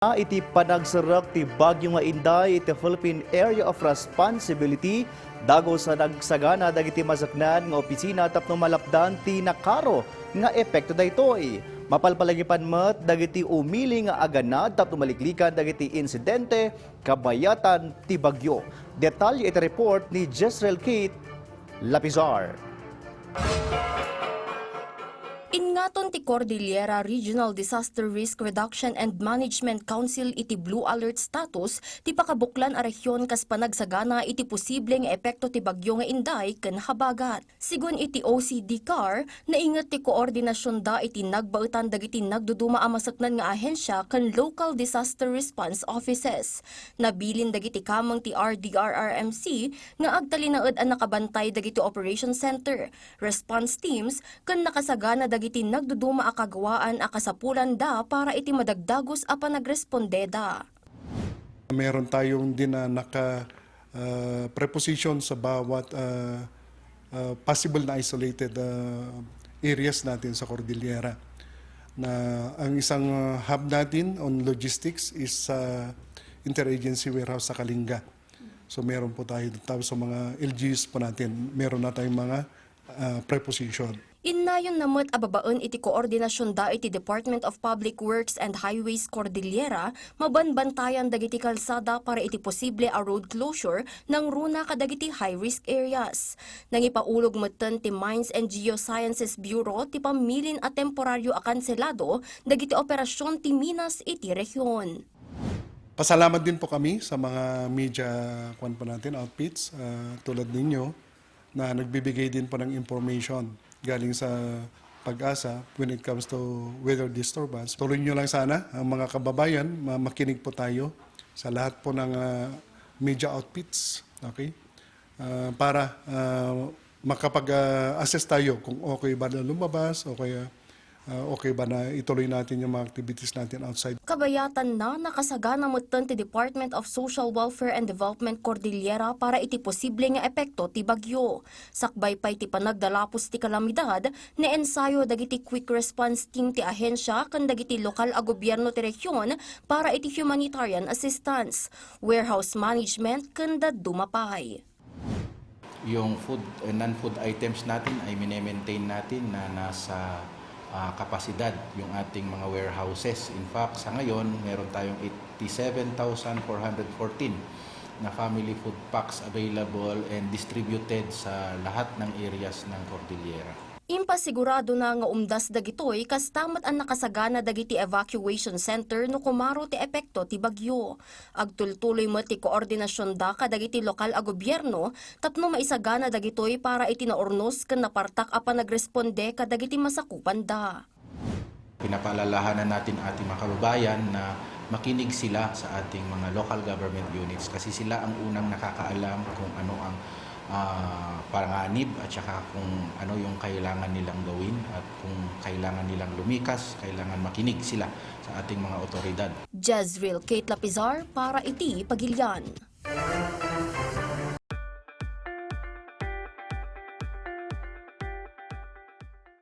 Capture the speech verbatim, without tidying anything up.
Iti panagserrek ti Bagyo nga Inday iti Philippine Area of Responsibility, dagus a nagsagana dagiti masaknaan nga opisina tapno malapdan ti nakaro nga epekto daytoy. Mapalpalagipan met dagiti umili nga aganad tapno maliklikan dagiti insidente kabayatan ti bagyo. Detalye iti report ni Jezreel Kate Lapizar. Ingaton ti Cordillera Regional Disaster Risk Reduction and Management Council iti Blue Alert status ti pakabuklan a rehiyon kas panagsagana iti posible nga epekto ti Bagyo nga Inday ken habagat. Sigun iti O C D CAR, nainget ti koordinasionda iti nagbaetan dagiti nagduduma a masaknaan nga ahensya ken local disaster response offices. Nabilin dagiti kameng ti R D R R M C nga agtalinaed a nakabantay dagiti operation center, response teams, ken nakasagana dagiti nagduduma a kagawaan a kasapulanda para iti madagdagus a panagrespondeda. Meron tayong din na naka, ah, preposition sa bawat, ah, ah, possible na isolated, ah, areas natin sa Cordillera. Na ang isang, ah, hub natin on logistics is sa Interagency Warehouse sa Kalinga. So meron po tayo, tapos sa mga L G Us po natin, meron na tayong mga, ah, preposition. Innayon na met a babaen iti koordinasionda iti Department of Public Works and Highways Cordillera, mabanbantayan dagiti kalsada para iti posible a road closure nangruna kadagiti high-risk areas. Nangipaulog metten ti Mines and Geosciences Bureau ti pammilin a temporario a kanselado dagiti operasion ti minas iti rehiyon. Pasalamat din po kami sa mga media, kwan po natin, outfits, ah, tulad ninyo, na nagbibigay din po ng information galing sa PAGASA when it comes to weather disturbance. Tuloy nyo lang sana ang mga kababayan, ma-, makinig po tayo sa lahat po ng, ah, media outfits, okay? Ah, para, ah, makapag, ah, assess tayo kung okay ba na lumabas o kaya, ah, okay ba na ituloy natin yung mga activities natin outside. Kabayatan na, nakasagana metten ti Department of Social Welfare and Development Cordillera para iti posible nga epekto ti bagyo. Sakbay pay ti panagdalapos ti kalamidad, naensayo dagiti quick response team ti ahensya ken dagiti lokal a gobierno ti rehiyon para iti humanitarian assistance, warehouse management, ken dadduma pay. Yung food and non-food items natin ay mine-maintain natin na nasa, ah, kapasidad yung ating mga warehouses. In fact, sa ngayon, meron tayong eighty-seven thousand four hundred fourteen na family food packs available and distributed sa lahat ng areas ng Cordillera. Impasiguradona nga umdas dagitoy kasta met a nakasagana dagiti evacuation center no kumaro ti epekto ti bagyo. Agtultuloy met ti koordinasionda kadagiti lokal a gobierno tapno maisagana dagitoy para iti naurnos ken napartak a panagresponde kadagiti masakupanda. Pinapaalalahanan natin ating mga kababayan na makinig sila sa ating mga local government units kasi sila ang unang nakakaalam kung ano ang, ah, panganib at saka kung ano yung kailangan nilang gawin at kung kailangan nilang lumikas, kailangan makinig sila sa ating mga otoridad. Jezreel Kate Lapizar para iti Pagilian.